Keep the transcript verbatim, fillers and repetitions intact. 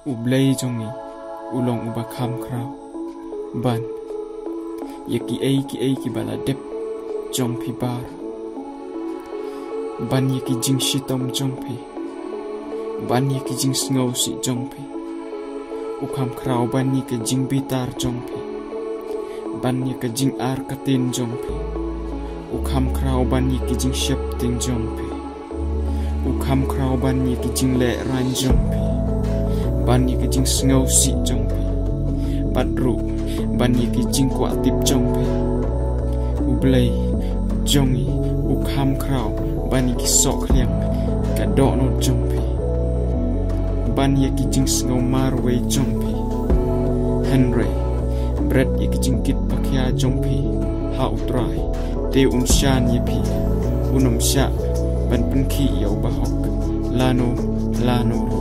U Blei jong ngi u long uba kham khraw ban ïa kiei kiei kiba la dep jong phi baroh, ban ïa ki jingshitom jong phi, ban ïa ki jingsngewsih jong phi. U kham khraw ban ïa ki jingbitar jong phi, ban ïa ki jingartatien jong phi. U kham khraw ban ïa ki jingsheptieng jong phi. U kham khraw ban ïa ki jinglehrain jong phi, ban ïa ki jingsngewsih jong phi, bad ruh ban ïa ki jingkwah tip jong phi. U Blei jong ngi u kham khraw ban ïa ki sohkhliang ka dohnud jong phi, ban ïa ki jingsngew marwei jong phi. Hynrei bret ïa ki jingkit pakhia jong phi ha U Trai, te un shan ïa phi, un ym shah ban pynkhih ïa u bahok lano lano.